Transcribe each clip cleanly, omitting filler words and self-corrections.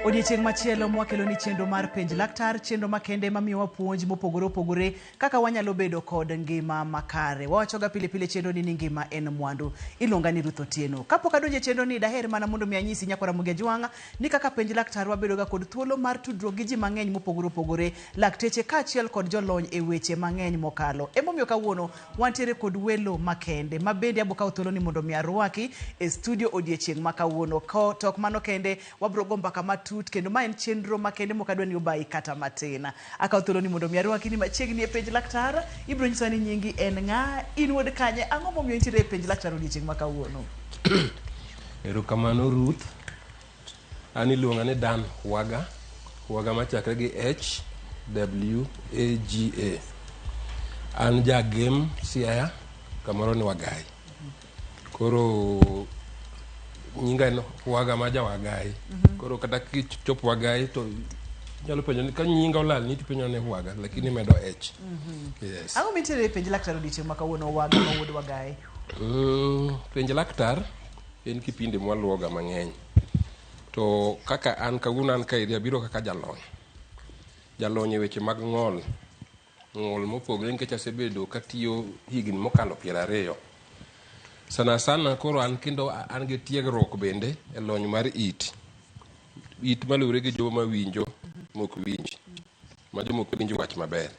Odiechieng' machielo mwakelo ni chenro mar penj laktar, chenro makende mamiyowa puonj mopogore opogore kaka wanyalo bedo kod ngima makare. Wawachoga pile pile chenro ni ngima en mwandu. Iluonga ni Ruth Otieno. Kapok adonjo e chenro ni daher mana mondo mi anyisi nyakwara Ramogi Ajwang' ni kaka penj laktar wabedoga kod thuolo mar tudruok gi ji mang'eny mopogore opogore, lakteche kaachiel kod jolony e weche mang'eny mokalo. Emomiyo kawuono wantiere kod welo makende ma bende abo kawo thuolo ni mondo mi arwaki e studio odiechieng' ma kawuono. Ko to ok mano kende, wabro go mbaka matut kendo ma en chenro makende mok adwa ni obayi kata matin. Akawo thuolo ni mondo mi arwaki ni machiegni e penj laktar. Ibro nyisa ni nyingi en ng'a, in wuod kanye, ang'o momiyo intiere e penj laktar odiechieng' ma kawuono? Erokamano Ruth. An iluonga ni Dan Waga. Waga machakre gi H W A G A. An ja Gem Siaya, kamoro ni Wagai. Koro nyinga en Waga ma ja Wagai. Koro kata kichopo Wagai to inyalo penjo ni ka nyinga olal ni tipenjo ni Waga, lakini imedo H. Yes. Ang'o mintiere e penj laktar odiechieng' ma kawuono Waga ma wuod Wagai? Penj laktar en kipindi mwaluwoga mang'eny. To kaka an kawuono an kaeri abiro kaka jalony. Jalony e weche mag ng'ol. Ng'ol mopogre nikech asebedo katiyo higni mokalo 20. Sana sana koro an kendo an gi tiegruok bende e lony mar it. It maluwore gi joma winjo mok winj. Ma joma ok winj wach maber.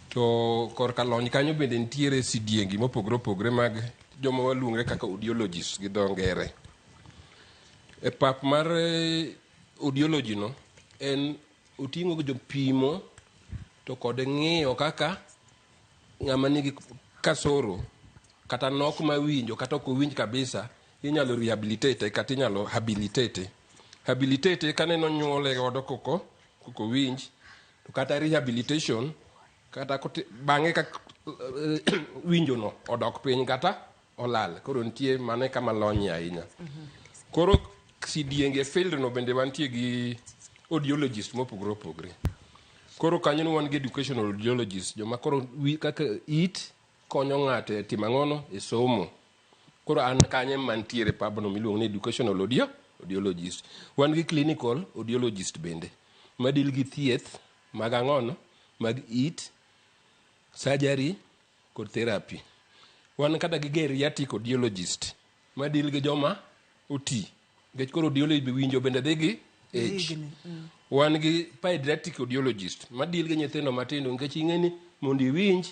To korka lony kanyo bende nitiere sidiengi mopogore opogore mag joma waluongre kaka audiologists gi dho ngere. E pap mar audiology no en oting'o jopimo to kod ng'iyo kaka ng'ama nigi kasoro kata nok mawinjo kata ok owinj kabisa inyalo rehabilitate kata inyalo habilitate. Habilitate kaneno nyuole godo koko owinj to kata rehabilitation kata bang'e ka winjo no odok piny kata olal. Koro nitie mano e kama lony ahinya. Koro sidienge field no bende wantie gi audiologist mopogore opogore. Koro kanyo wan gi educational audiologist joma koro kaka it konyo ng'ato e timo ang'ono e somo. Koro an kanyo mantiere pabno miluongo ni educational audiologist. Wan gi clinical audiologist bende madil gi thieth mag ang'ono mag it, surgery kod therapy. Wan kata gi geriatric audiologist madil gi joma oti. Nikech koro audiology be winjo bende dhi gi age. Wan gi pediatric audiologist madil gi nyithindo matindo nikech ing'e ni mondo iwinj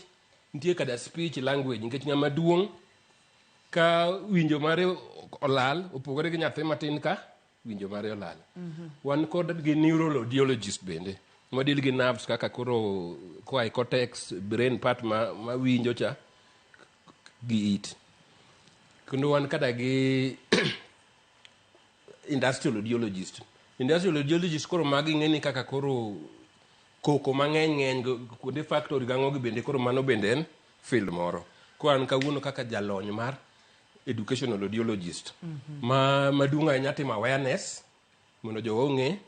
nitie kada speech language nikech ng'ama duong' ka winjo mare olal opogore gi nyathi matin ka winjo mare olal. Wan kod gi neuraudiologist bende madil gi nerves kaka koro koa e cortex brain part ma winjo cha gi it. Kendo wan kata gi industrial audiologist. Industrial audiologist koro magi ing'e ni kaka koro koko mang'eny ng'eny kuonde factory gang'o gi bende koro mano bende en field moro. Koro an kawuono kaka jalony mar educational audiologist ma maduong' ahinya timo awareness mondo jowa ong'e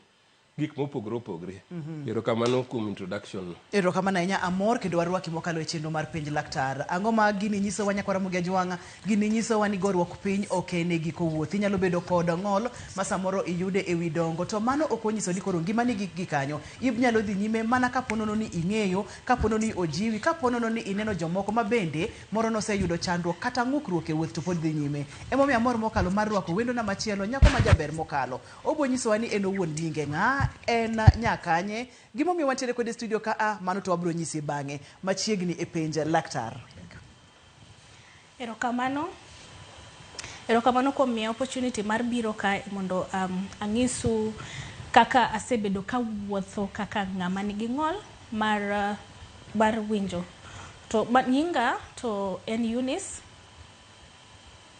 gik mopogore opogore. Erokamano kuom introduction no. Erokamano ahinya amor kendo warwaki mokalo e chenro mar penj laktar. Ang'o ma gini nyisowa nyakwar Ramogi Ajwang'? Gini nyisowa ni goruok piny ok en e giko wuoth. Inyalo bedo kod ng'ol ma samoro iyude e wi dongo to mano ok onyiso ni koro ngimani gik gi kanyo. Inyalo dhi nyime mana kapo nono ni ing'eyo, kapo nono ni ojiwi, kapo nono ni ineno jomoko ma bende moro noseyudo chandruok kata ng'ukruok e wuoth to pod dhi nyime. Emomiyo amor mokalo mar rwako wendona machielo nyako ma jaber mokalo. Obo nyisowa ni en owuon nyinge ng'a, en nyakanye, gimomiyo wantiere kode e studio ka a, mano to wabro nyisi bang'e. Machiegni e penj laktar. Erokamano. Erokamano kuom miya opportunity mar biro kae mondo ang'isu kaka asebedo kawuotho kaka ng'ama nigi ng'ol mar winjo. To nyinga to en Eunice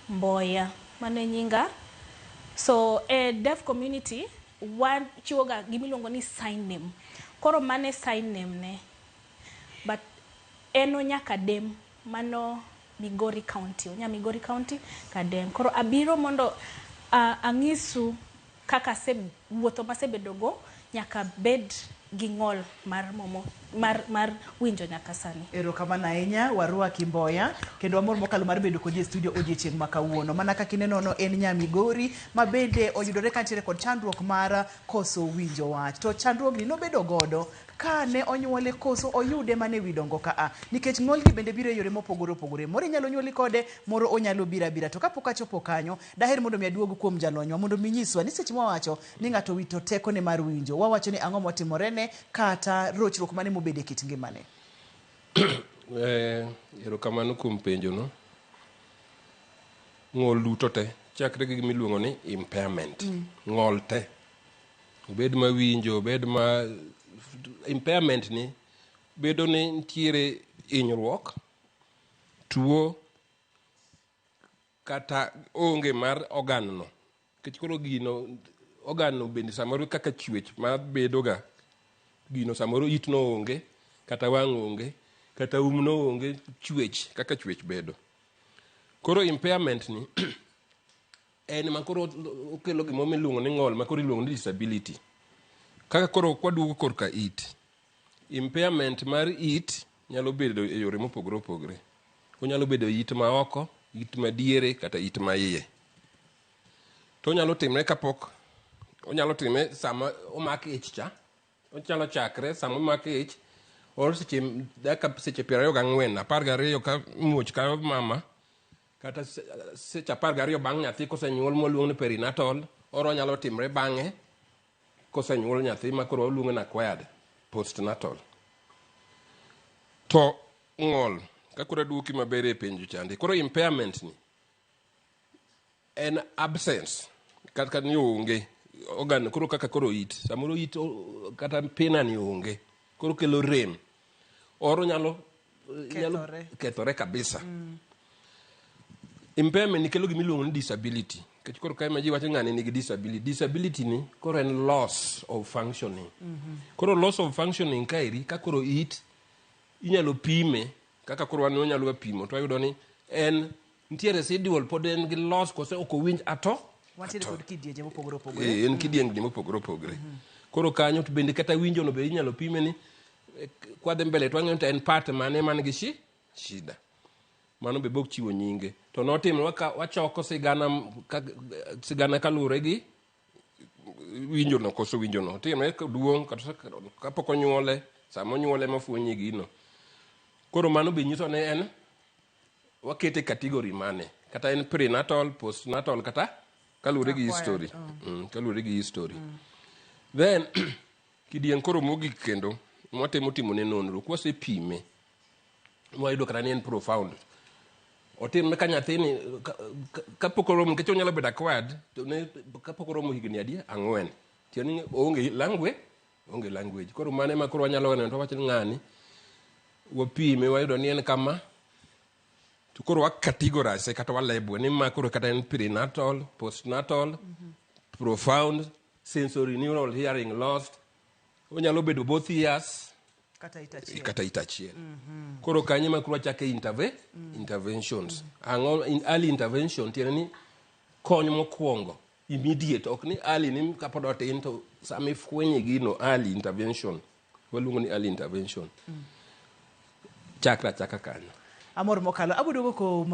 Mboya. Mano e nyinga. So e deaf community wachiwo ga gimiluongo ni sign name. Koro mano e sign name ne. But en onya Kadem, mano Migori County. Onya Migori County, Kadem. Koro abiro mondo ang'isu kaka asewuotho masebedo go nyaka bed gi ng'ol mar momo mar, mar winjo nyaka sani. Erokamano ahinya, warwaki Mboya, kendo wamor mokalo mar bedo kodi e studio odiechieng' ma kawuono. Mana kaka inenono en nya Migori ma bende oyudore kantiere kod chandruok mar koso winjo wach. To chandruogni nobedo godo ka ne onyuole koso oyude mana ewi dongo ka a. Nikech ng'olgi bende biro e yore mopogore opogore. Moro inyalo nyuoli kode, moro onyalo biro abira. To kapok achopo kanyo, daher mondo mi aduog kuom jalonywa mondo mi nyiswa ni seche mwawacho ni ng'ato owito tekone mar winjo, wawacho ni ang'o motimorene kata rochruok mane mobedo e kit ngimane. Erokamano kuom penjono. Ng'ol duto te, chakre gi gima iluongo ni impairment. Ng'ol te. Obed mawinjo, obed ma... Impairment ni bedo ni nitiere hinyruok, tuo, kata onge mar organ no. Nikech koro gino, organ no bende samoro kaka chwech mabedo ga, gino samoro it no onge, kata wang' onge, kata um no onge, chwech kaka chwech bedo. Koro impairment ni en ma koro okelo gimoro miluongo ni ng'ol ma koro iluongo ni disability. Kaka koro kwaduogo korka it, impairment mar it nyalo bedo e yore mopogore opogore. Onyalo bedo it ma oko, it madiere kata it ma iye. To onyalo timre kapok, onyalo timre sama omak ich cha, onyalo chakre sama omak ich, or seche dakika seche 24, 12 ka muoch kayo mama, kata seche 12 bang' nyathi kosenyuol mwaluongo ni perinatal, or onyalo timre bang'e kosenyuol nyathi ma koro waluongo ni acquired postnatal. To ng'ol, ka koro aduoki maber e penjo chande, koro impairment ni en absence, kata ni onge organ, koro kaka koro it, samoro it kata pina ni onge, koro kelo rem, or onyalo Kethore. Kethore kabisa. Impairment ni kelo gima iluongo ni disability. Nikech koro kae ma ji wacho ng'ani nigi disability. Disability ni koro en loss of functioning. Koro loss of functioning kaeri, ka koro it inyalo pime, kaka koro wan wanyalo pimo, to wayudo ni en nitie residual, pod en gi loss kose ok owinj ato. Wantiere kod kidienje mopogore opogore. En kidiengni mopogore opogore. Koro kanyo to bende kata winjo no be inyalo pime ni kwadhi mbele to wang'eyo to en part mane man gi shida. Mano be bok chiwo nyinge. To notimo wachoko sigana ka, sigana kaluwore gi winjo no koso winjo no. Timre duong' kata kapok onyuole, sama onyuole mafwenye gino. Koro mano be nyiso ni en wakete category mane, kata en prenatal, postnatal, kata kaluwore gi history. Kaluwore gi history. Then kidieng' koro mogik kendo mwatemo timo ne nonro, kwasepime mwayudo kata ni en profound. Otimre ka nyathini kapok oromo, nikech onyalo bedo acquired, to ne kapok oromo higni adi? 4. Tiende ni oonge language, onge language. Koro mano ema koro wanyalo neno to wawacho ni ng'ani wapime wayudo ni en kama, to koro wa categorize kata wa label ni ma koro kata en prenatal, postnatal, profound, sensory neural hearing loss. Onyalo bedo both ears kata it achiel. Kata it achiel. Koro kanyo ema koro wachake interventions. Ang'o in early intervention tiende ni kony mokwongo immediate, ok ni early ni kapod otin to sama ifwenye gino, early intervention. Waluongo ni early intervention. Chakra chaka kanyo. Amor mokalo. Abuduogo kuom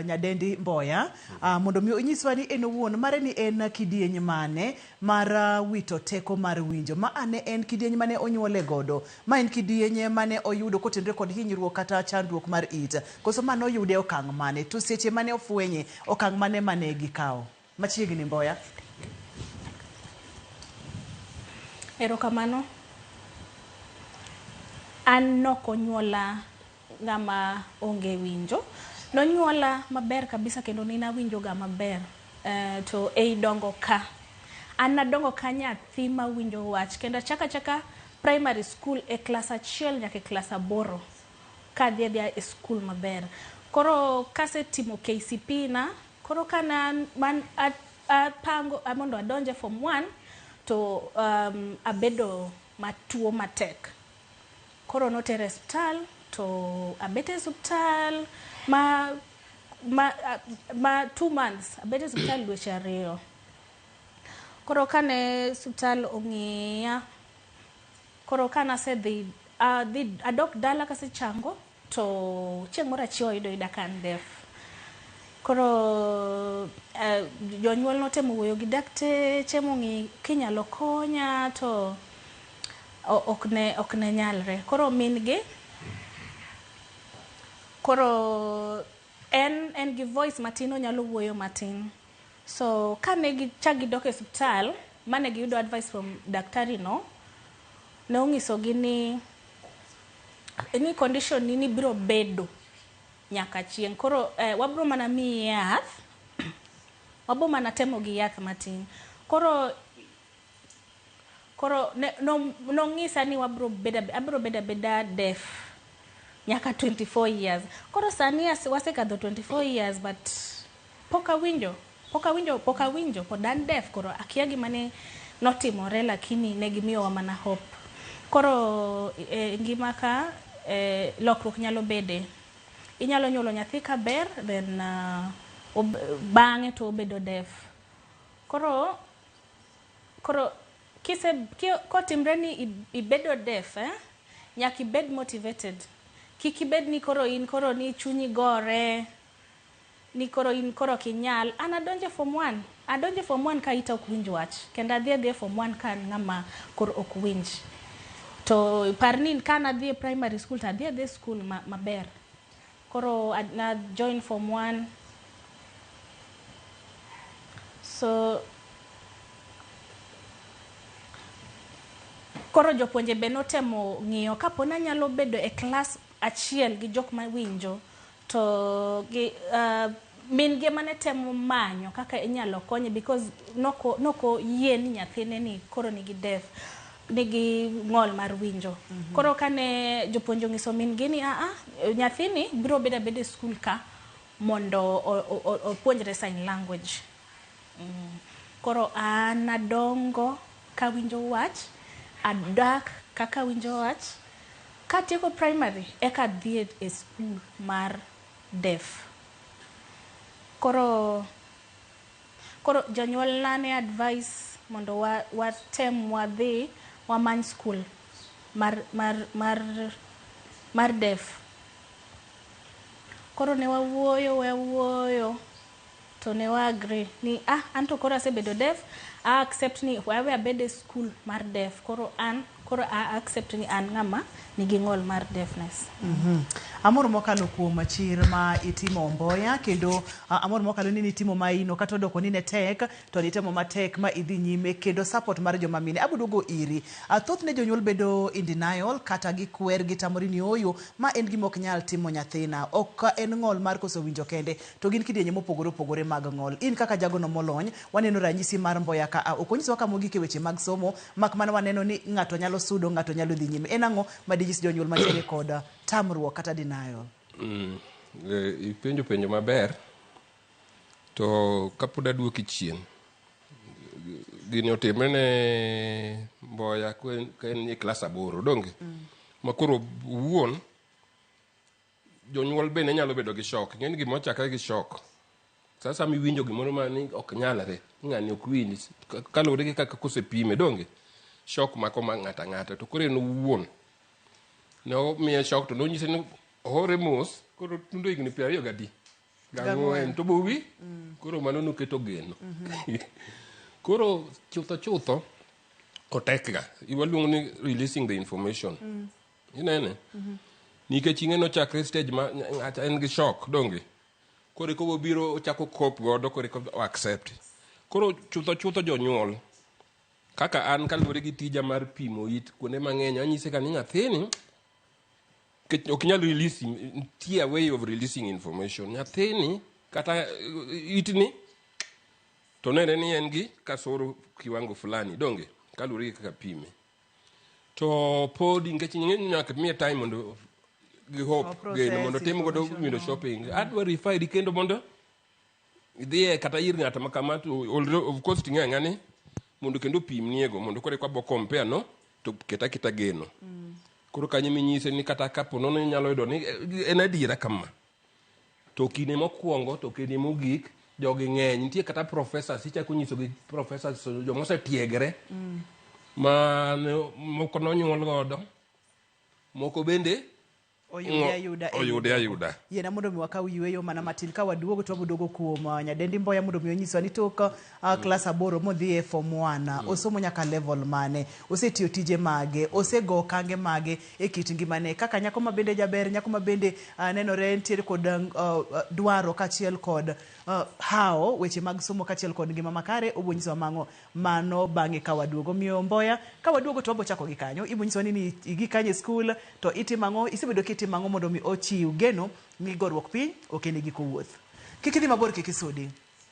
nyadendi Mboya, mondo mi onyiswa ni en owuon mare ni en kidieny mane mar wito teko mar winjo. Ma ane en kidieny mane onyuole godo. Ma en kidieny mane oyudo kotenore kod hinyruok kata chandruok mar it. Koso ma noyude okang' mane? To seche mane ofwenye, okang' mane mane gikawo? Machiegni Mboya. Erokamano. An nok onyuola ng'ama onge winjo. Nonyuola maber kabisa kendo ne awinjo ga maber. To ei dongo ka, an nadongo ka nyathi mawinjo wach kendo achaka achaka primary school e klas 1 nyaka e klas 8 kadhi adhiya e school maber. Koro kasetimo KCPE na, koro kana man apango mondo adonje form 1 to abedo matuo matek. Koro notera e osiptal to abet e osiptal ma 2 months, abet e osiptal dweche 2. Koro kane osiptal ong'iya Koro ka nasedhi adhi adok dala kasechango to chieng' moro achiew ayudo ayuda ka an deaf. Koro jonyuol notemo wuoyo gi dakteche mong'i kinyalo konya to ok ne ok ne nyalre. Koro min gi koro en en gi voice matin onyalo wuoyo matin. So kane gichak gidok e osiptal mane giyudo advice from daktari no, ne onyisogi ni ni condition ni ni biro bedo nyaka chieng'. Koro wabro mana miyi yath, wabo mana temo gi yath matin. Koro koro ne, no, nong'isa ni wabro bedo abro bedo abeda deaf nyaka 24 years. Koro sani wasekadho 24 years but pok awinjo pok awinjo pok awinjo pod an deaf koro akia gima ne notimore lakini ne gimiyowa mana hope. Koro ngima ka lokruok nyalo bede. Inyalo nyuolo nyathi ka ber then bang'e to obedo deaf. Koro koro kise kotimre ni ibedo deaf nyaka ibed motivated. Kik ibed ni koro in koro ni chunyi gore ni koro in koro ok inyal. An adonjo e form 1. Adonjo e form 1 ka ita ok winj wach. Kendo adhi adhiya e form 1 ka an ng'ama koro ok winj. To par ni ka nadhi e primary school to adhi adhiya e school maber. Koro na join form 1. So koro jopuonje be notemo ng'iyo kapo ni anyalo bedo e klas achiel gi jok mawinjo to gi min gi ema ne temo manyo kaka inyalo konye because noko noko yie ni nyathine ni koro nigi deaf nigi ng'ol mar winjo. Koro kane jopuonje onyiso min gi ni aa nyathini biro bedo abeda e school ka mondo opuonjre sign language. Koro an adongo kawinjo wach, adak kaka awinjo wach. Katieko primary eka adhi e school mar deaf. Koro koro jonyuolna ne advice mondo watem wadhi wamany school mar deaf. Koro ne wawuoyo wawuoyo to ne wa agree ni ah anto koro asebedo deaf, a accept ni wawe abed e school mar deaf. Koro an koro a accept ni an ng'ama nigi ng'ol mar deafness. Amor mokalo kuom chir ma itimo Mboya kendo amor mokalo ni nitimo maino kata odoko ni ne tek to nitemo matek ma idhi nyime kendo support mar joma mine. Abo duogo iri. Thothne jonyuol bedo in denial kata gikwer gitamore ni ooyo ma en gima ok nyal timo nyathina. Ok en ng'ol mar koso winjo kende to gin kidienje mopogore opogore mag ng'ol. In kaka jagono molony waneno ranyisi mar Mboya ka ok onyisowa kama ogik e weche mag somo mak mana waneno ni ng'ato nyalo sudo ng'ato nyalo dhi nyime. En ang'o madinyis jonyuol mantiere kod tamruok kata denial? Ipenjo penjo maber to kapod aduoki chien gini otimre ne Mboya ka en e klas 8 donge? Ma koro wuon jonyuol bende nyalo bedo gi shock. Ing'e ni gima ochakre gi shock. Sasa miwinjo gimoro ma ni ok nyalre, ng'ani ok winj kaluwore gi kaka kosepime donge? Shock mako ma ng'ato ang'ata to koro en owuon ne omiye shock to nonyise ni ohore mos koro tundo higni 20 gadi gang'wen to bowi koro mano noketo geno. Koro chutho chutho otekga waluongo ni releasing the information. Inene? Nikech ing'e nochakre stage ma ng'ato en gi shock donge? Koro eka obiro ochako cope godo koro eka o accept. Koro chutho chutho jonyuol kaka an kaluwore gi tija mar pimo it kuonde mang'eny anyise ga ni nyathini nikech ok inyal release nitie a way of releasing information. Nyathini kata itni to nenre ni en gi kasoro kiwango fulani donge kaluwore gi kaka pime. To podi nikech ing'e ni nyaka miye time mondo gi hope geno mondo otim godo window shopping. Adwa refer kendo mondo idhiye kata ir ng'at ma kama to of course ting'e ang'e ni mondo kendo opimniego mondo koro eka wabo compare no to ket aketa geno. Koro kanyo minyise ni kata kapo nono inyalo yudo ni en adiera kama. To kinde mokwongo to kinde mogik jogi ng'eny nitie kata professors ichako nyiso gi professors joma osetiegre. Ma moko nonyuol godo, moko bende oyude ayuda. Oyude ayuda. Yiena mondo mi wakaw yueyo mana matin ka waduogo to waboduogo kuom nyadendi Mboya mondo mi onyiswa ni tok klas 8 modhi e form 1 osomo nyaka level mane, osetiyo tije mage, osego okange mage e kit ngimane kaka nyako ma bende jaber, nyako ma bende nenore nitiere kod dwaro kaachiel kod hawo weche mag somo kaachiel kod ngima makare. Obo nyisowa mang'o mano bang'e ka waduogo. Omiyo Mboya, ka waduogo to wabo chako gi kanyo. Ibo nyisowa ni igi kanyo e skul to itimo ang'o, isebedo kitimo ang'o mondo mi ochiw geno ni goruok piny ok en giko wuoth. Kik idhi mabor, kik isudi.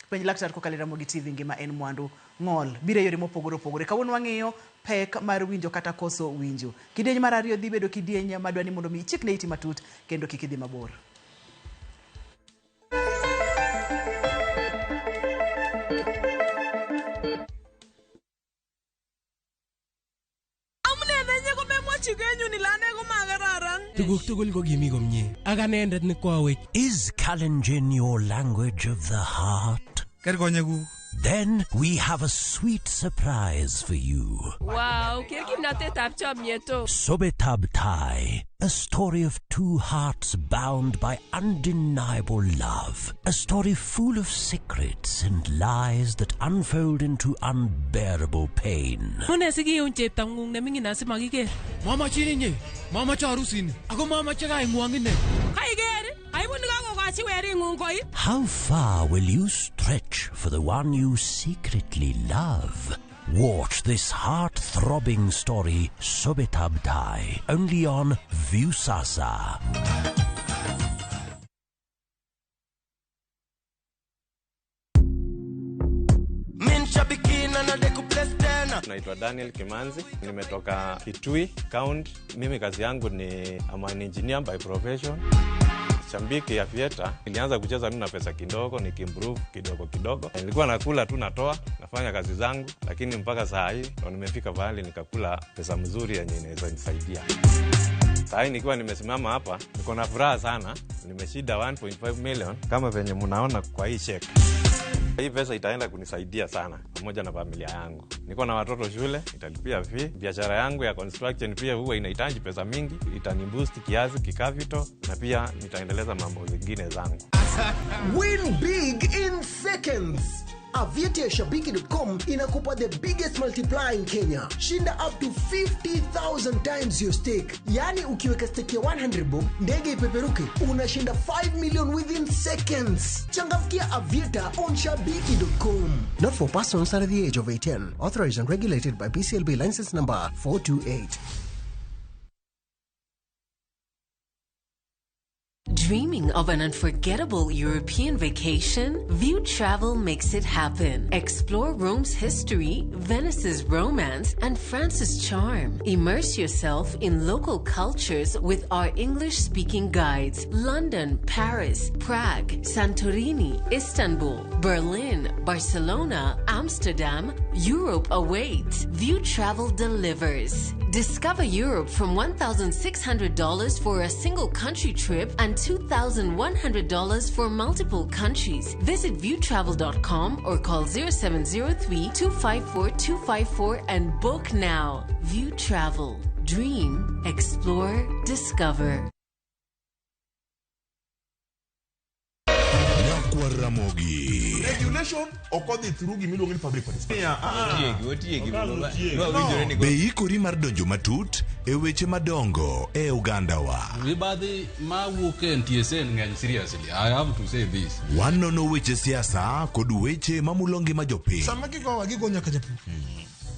Penj Laktar kokalo e Ramogi TV. Ngima en mwandu. Ng'ol biro e yore mopogore opogore. Kawuono wang'iyo pek mar winjo kata koso winjo. Kidieny mar ariyo dhi bedo kidieny madwa ni mondo mi ichik ne iti matut kendo kik idhi mabor. Amune nenye komemwochi kenyun ile ane komakararan. Tuguk tugul ko kimi komie ak anendet ne koawech. Is Kalenjin your language of the heart? Ker konyekuk. Then we have a sweet surprise for you. Wow, ker kimnatetab chomyet o. Sobetab Tai, a story of two hearts bound by undeniable love. A story full of secrets and lies that unfold into unbearable pain. Mune sikiun cheptong'ung neming'in asimakiker. Mamachin inye, mamache arusini, ako mamache kaing'wong ine. Kaiker, aibu nekakokochi wering'ung koit. How far will you stretch for the one you secretly love? Watch this heart-throbbing story, Sobetab Tai, only on Viusasa. Min shabiki na nadekubless tena. Naitwa Daniel Kimanzi, nimetoka Kitui County. Mimi kazi yangu ni I'm an engineer by profession. Shabiki ya Aviator, nilianza kucheza mimi na pesa kidogo, nikiimprove kidogo kidogo. Nilikuwa nakula tu natoa, nafanya kazi zangu, lakini mpaka saa hii ndo nimefika pahali nikakula pesa mzuri yenye inaweza nisaidia. Saa hii nikiwa nimesimama hapa, niko na furaha sana. Nimeshinda 1.5 million kama venye mnaona kwa hii check. Hii pesa itaenda kunisaidia sana pamoja na familia yangu. Niko na watoto shule, italipia fee. Biashara yangu ya construction pia huwa inahitaji pesa mingi, itaniboost kiasi kicapital na pia nitaendeleza mambo zingine zangu. Win big in seconds. Aviator Shabiki.com inakupa the biggest multiplier in Kenya. Shinda up to 50,000 times your stake. Yani ukiweka stake ya 100 bob, ndege ipeperuke, unashinda 5 million within seconds. Changamkia Aviator on Shabiki.com. Not for persons under the age of 18. Authorized and regulated by BCLB license number 428. Dreaming of an unforgettable European vacation? View Travel makes it happen. Explore Rome's history, Venice's romance, and France's charm. Immerse yourself in local cultures with our English speaking guides. London, Paris, Prague, Santorini, Istanbul, Berlin, Barcelona, Amsterdam. Europe awaits. View Travel delivers. Discover Europe from $1,600 for a single country trip and $2,100 for multiple countries. Visit viewtravel.com or call 0703 254 254 and book now. View Travel. Dream, explore, discover. Nyakwar Ramogi. Regulation ok odhi through gimiluongo ni public participation. Be ikori mar donjo matut e weche madongo e ogandawa? Mibadhi mawuok e NTSA ng'eny, seriously, I have to say this. Wanono weche siasa kod weche mamulo ngima jopiny. Sama gigowa, gigo nyaka japur,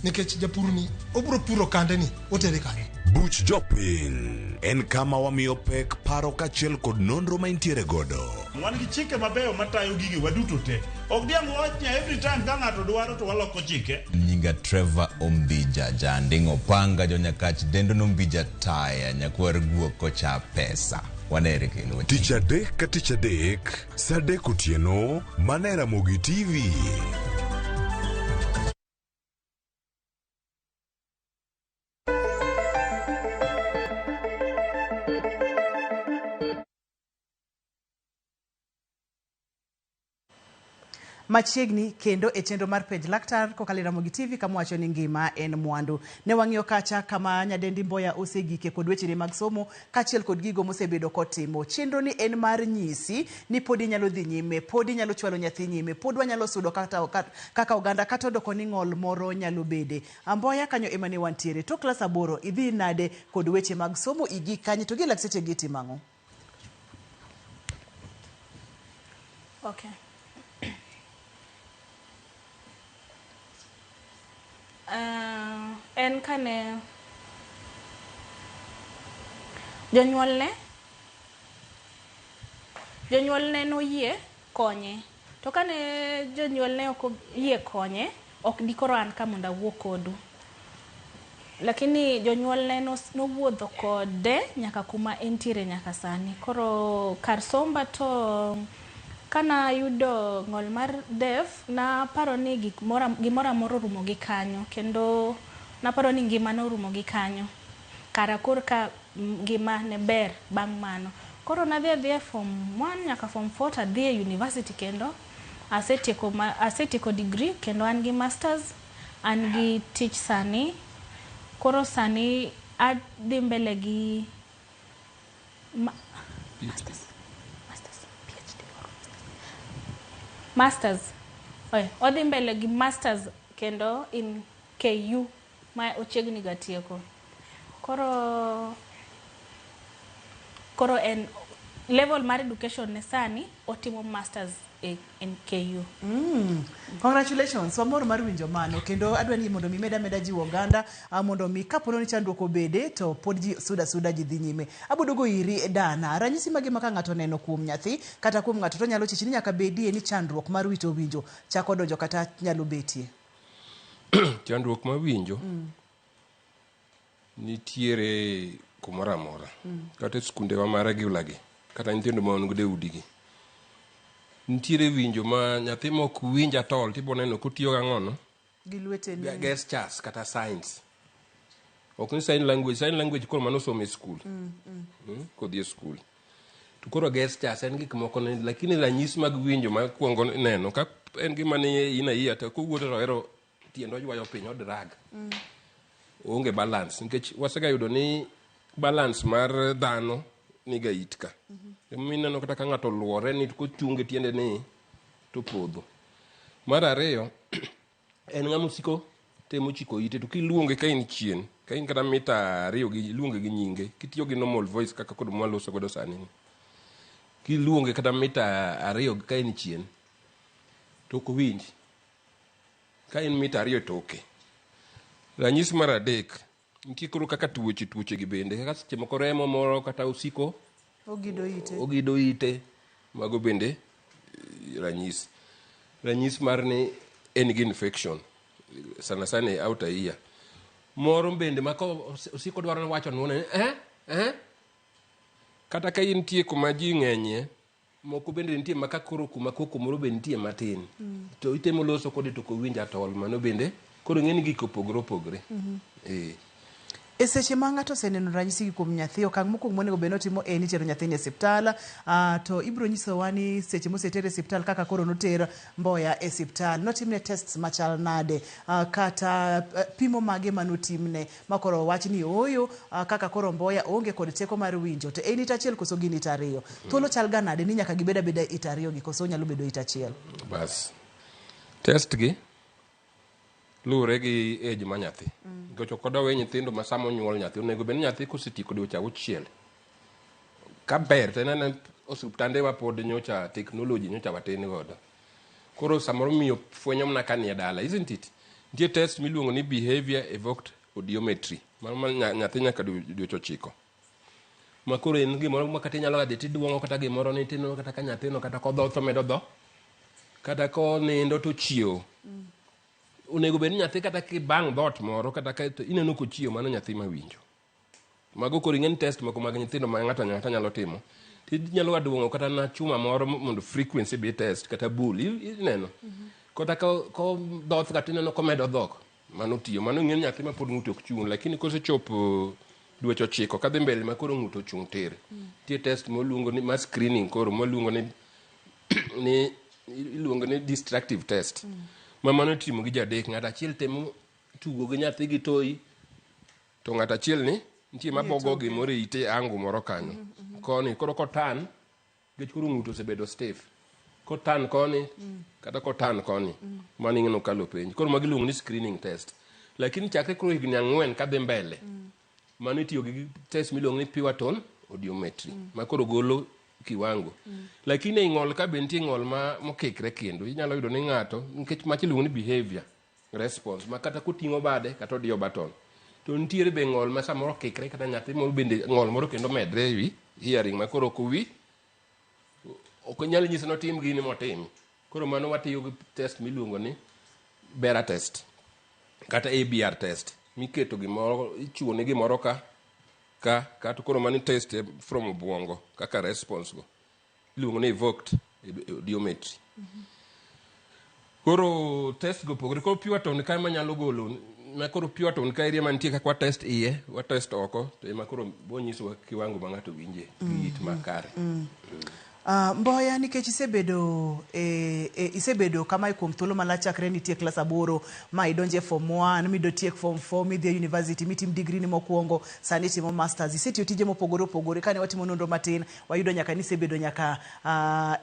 nikech japur ni obiro puro kande ni otere kanye? Buch Jopiny en kama wamiyo pek paro kaachiel kod nonro ma intiere godo. Wan gi chike mabeyo matayo gigi waduto te. Ok diang' wach ni every time ka ng'ato dwaro to waloko chike. Nyinga Trevor Ombija Janding'o Panga jonyakach dendo nombija taya nyakwar guok kocha pesa wanere kendo. Tich adek ka tich adek, sa 3 otieno, mana e Ramogi TV. Machiegni kendo e chenro mar Penj Laktar kokalo e Ramogi TV kama wacho ni ngima en mwandu. Ne wang'iyo kacha kama nyadendi Mboya osegike kod wechene mag somo kaachiel kod gigo mosebedo kotimo. Chenro ni en mar nyisi ni pod inyalo dhi nyime, pod inyalo chwalo nyathi nyime, pod wanyalo sudo kata, kaka oganda kata odoko ni ng'ol moro nyalo bede. Amboya kanyo ema ne wantiere. Tok klas aboro idhi nade kod weche mag somo igik kanye to gi lakteche gi itimo ang'o? Okay. En kane jonyuolne jonyuolne noyie konye to kane jonyuolne ok oyie konye ok dikoro an ka mondo awuo kodu lakini jonyuolne nowuotho kode nyaka kuma entiere nyaka sani. Koro kar somba to kana yudo ng'ol mar deaf naparo ni gimoro amora orumo gi kanyo kendo naparo ni ngimana orumo gi kanyo. Kara korka ngima ne ber bang' mano. Koro nadhi adhiya e form 1 nyaka form 4 tadhi e university kendo asetieko asetieko degree kendo an gi masters, an gi tich sani. Koro sani adhi mbele gi masters, masters, PhD or masters. Oe, odhi mbele gi masters kendo in KU ma ochiegni ga tieko. Koro koro en level mar education ne sani otimo masters e in KU. Congratulations, wamor mar winjo mano kendo adwa ni mondo mi med ameda jiwo oganda mondo mi kapo ni chandruok obede to pod ji suda suda ji dhi nyime. Aboduogo iri dana, ranyisi mage ma ka ng'ato oneno kuom nyathi kata kuom ng'ato to nyalo chich ni nyaka bedie ni chandruok mar wito winjo chako donjo kata nyalo betie. Chandruok mar winjo nitiere kumoro amora. Kata e skundewa ma regular gi, kata nyithindo ma wan godo e udigi. Nitiere winjo ma nyathi ma ok winj at all tibo neno kotiyo gang'ono? Gi lwetene. Gestures kata signs. Ok ni sign language, sign language koro mano somo e skul. Kodhi e skul. To koro gestures en gik moko ne, lakini ranyisi mag winjo ma kuongo neno ka en gima ni in ear to kowuotho to ohero tiende oywayo piny odrag. Oonge balance nikech wasega yudo ni balance mar dhano niga it ka. Emomiyo ineno kata ka ng'ato oluore ni kochung' gi tiende ni to opodho. Mar ariyo en ng'ama osiko temo chiko ite to kiluonge ka in chien ka in kata mita ariyo gi iluonge gi nyinge kitiyo gi normal voice kaka kod mwaloso godo sani ni. Kiluonge kata mita ariyo ka in chien to ok owinji. Ka in mita ariyo toke. Ranyisi mar adek nitie koro kaka tuoche tuoche gi bende kaka seche moko remo moro kata osiko Ogido ite. ogido ite mago bende ranyisi. Ranyisi mar ni en gi infection sana sana e outer ear. Moro bende ma osiko dwaro ni wacho nuone eh eh kata ka intie kuma ji ng'enyie moko bende nitie ma ka koro kuma koko moro be nitie matin to itemo loso kode to ok owinj at all mano bende koro ing'e ni gik opogore opogore. E seche ma ng'ato oseneno ranyisi gi kuom nyathi, okang' mokwongo monego bed ni otimo en ni tero nyathini e osiptal. To ibiro nyisowa ni seche mosetere e osiptal kaka koro noter Mboya e osiptal, notimne tests machal nade, kata pimo mage manotimne ma koro owach ni ooyo, kaka koro Mboya oonge kod teko mar winjo to en it achiel koso gin it ariyo. Thuolo chal ga nade ni nyaka gibed abeda it ariyo gi koso onyalo bedo it achiel? Bas. Test gi luwore gi age ma nyathi. Nikech ok odawe nyithindo ma sama onyuol nyathi onego bed ni nyathi kosetieko dweche auchiel ka ber to en ena osiptande wa pod nyocha technology nyocha watin godo. Koro samoro miyo fwenyo mana ka nie dala, isn't it? Nitie test miluongo ni behavior evoked audiometry. Mano ma nyathi nyaka dweche ochiko. Ma koro en gimoro ma kata inyalo dhi tiduong'o kata gimoro ni tineno kata ka nyathino kata kodhoth to omedo dho. Kata konindo to ochiewo. Onego bed ni nyathi kata kibang' dhoot moro kata ka to ineno kochiewo mano nyathi mawinjo. Mago koro ing'e ni test moko mag nyithindo ma ng'ato ang'ata nyalo timo. Tinyalo ga duong'o kata na chuma moro mondo frequency be test kata bul ineno. Kata ko dhoth kata ineno komedo dhok mano tiyo. Mano ing'e ni nyathi ma pod ng'ute ok chung' lakini kosechopo dweche ochiko kadhi mbele ma koro ng'ute ochung' tir. Nitie test moluongo ni ma screening koro moluongo ni iluongo ni destructive test. Ma mano itimo gi jadek, ng'ato achiel temo tugo gi nyathi gi toyi, to ng'ato achiel ni nitie mabogo gimoro e ite angu moro kanyo. Koni, koro kotan, nikech koro ng'uto osebedo stiff. Kotan koni, kata kotan koni, mano ing'e nokalo penj. Koro magi iluongo ni screening test. Lakini chakre koro higni 4 kadhi mbele, mano itiyo gi test miluongo ni pure tone audiometry, ma koro golo kiwango. Lakini ei ng'ol ka be nitie ng'ol ma mokikre kendo, inyalo yudo ni ng'ato, nikech macha iluongo ni behavior response, ma kata koting'o bade kata odiyo button. To nitiere be ng'ol ma samoro okikre kata nyathi moro bende ng'ol moro kendo medre ewi hearing ma koro ok owi ok onyal nyise notim gini motim. Koro mano watiyo gi test miluongo ni BERA test kata ABR test miketo gimoro ichuo ne gimoro ka ka ka to koro mano test from obwongo kaka response go iluongo ni evoked audiometry. Koro test go pogore. Koro pure tone ka ema nyalo golo ma koro pure tone ka area mantie kaka wa test iye, wa test oko, to ema koro bonyisowa kiwango ma ng'ato winje gi it makare. Mboya nikech isebedo isebedo kamae kuom thuolo malach chakre nitie klas 8 ma idonje form 1 midotiek form 4 midhi e university mitim degree ni mokwongo sani itimo masters isetiyo tije mopogore opogore kane watimo nonro matin wayudo nyaka ni isebedo nyaka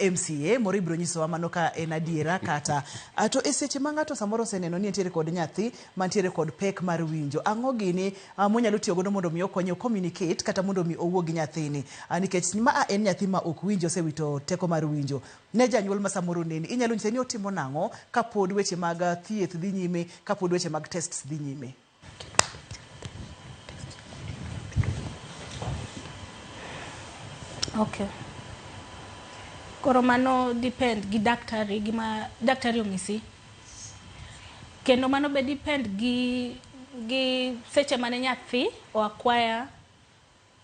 MCA moro ibiro nyisowa mano ka en adiera kata to e seche ma ng'ato samoro oseneno ni entiere kod nyathi mantiere kod pek mar winjo ang'o gini monyalo tiyo godo mondo mi okonye communicate kata mondo mi owuo gi nyathini nikech ma en nyathi ma ok winjo osewito teko mar winjo ne janyuol ma samoro neni inyalo nyise ni otimo nang'o kapod weche mag thieth dhi nyime kapod weche mag tests dhi nyime. Okay. Koro mano depend gi daktari gima daktari onyisi. Kendo mano be depend gi seche mane nyathi o acquire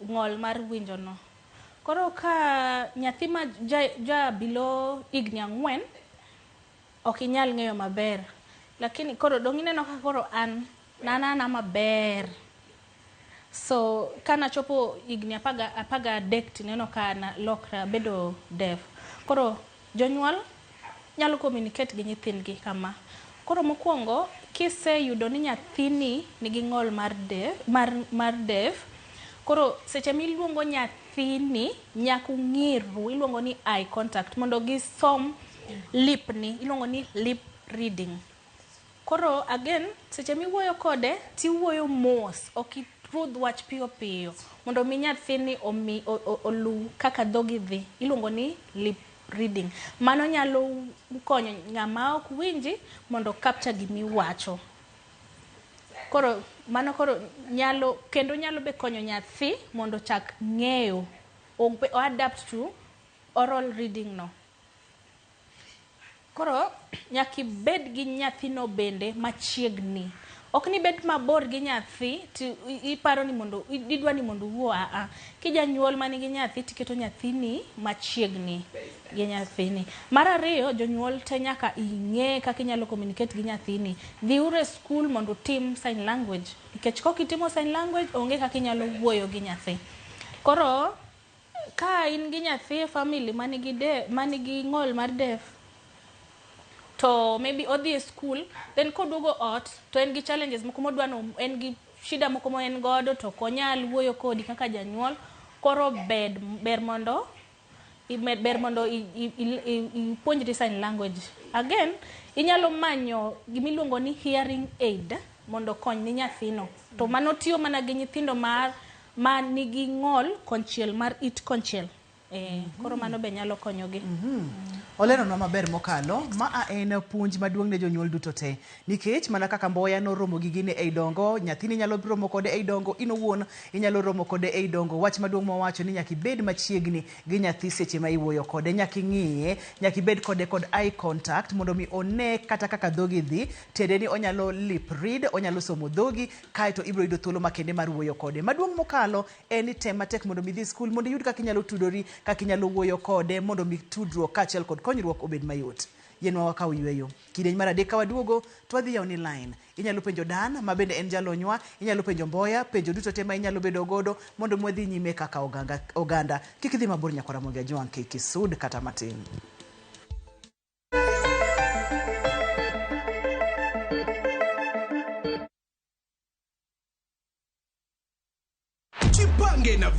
ng'ol mar winjo no. Koro ka nyathi ma ja below higni 4 ok inyal ng'eyo maber. Lakini koro dong ineno ka koro an nanana maber. So kana chopo higni 13 tineno ka na lokra bedo deaf. Koro jonyuol nyalo communicate gi nyithindgi kama. Koro mokwongo kiseyudo ni nyathini nigi ng'ol mar deaf, mar deaf, koro seche miluongo nyathini nyaka ung'iru, iluongo ni eye contact mondo gisom lip ni, iluongo ni lip reading. Koro again seche miwuoyo kode tiwuoyo mos, ok irudh wach piyo piyo mondo mi nyathini omi olu kaka dhogi dhi, iluongo ni lip reading. Mano nyalo konyo ng'ama ok winji mondo capture gimiwacho. Koro mano koro nyalo kendo nyalo be konyo nyathi mondo chak ng'eyo o adapt to oral reading no. Koro nyaka ibed gi nyathino bende machiegni. Ok ni bed mabor gi nyathi to iparo ni mondo idwa ni mondo uwuo a. Kijanyuol manigi nyathi tiketo nyathini machiegni gi nyathini. Mar ariyo, jonyuol te nyaka ing'e kaka inyalo communicate gi nyathini. Dhiuru e school mondo utim sign language. Nikech kok itimo sign language onge kaka inyalo wuoyo gi nyathi. Koro ka in gi nyathi e family manigi ng'ol mar deaf, to maybe odhi e school, then koduogo ot to en gi challenges moko modwa no, en gi shida moko ma en godo to ok onyal wuoyo kodi kaka janyuol. Koro ber mondo ipuonjri sign language. Again, inyalo manyo gimiluongo ni hearing aid mondo okony ni nyathino. To mano tiyo mana gi nyithindo ma nigi ng'ol konchiel mar it konchiel. Koro mano be nyalo konyogi. Oleronwa maber mokalo, ma en puonj maduong' ne jonyuol duto te. Nikech mana kaka Mboya noromo gi gini ei dongo, nyathini nyalo romo kode ei dongo, in owuon inyalo romo kode ei dongo. Wach maduong' mawacho ni nyaka ibed machiegni gi nyathi seche ma iwuoyo kode, nyaka ing'iye, nyaka ibed kode kod eye contact mondo mi one kata kaka dhogi dhi, tiende ni onyalo lip read, onyalo somo dhogi, kaeto ibiro yudo thuolo makende mar wuoyo kode. Maduong' mokalo en ni tem matek mondo mi idhi skul mondo iyud kaka inyalo tudori, kaka inyalo wuoyo kode mondo mi tudruok kaachiel kod konyruok obed mayot. Yienwa wakaw yweyo. Kidieny mar 3 ka waduogo to wadhi yawo ni line. Inyalo penjo Dan ma bende en jalonywa, inyalo penjo Mboya, penjo duto te ma inyalo bedo godo mondo mi wadhi nyime kaka oganda. Kik idhi mabor nyakwara Ramogi Ajwang', kik isud kata matin.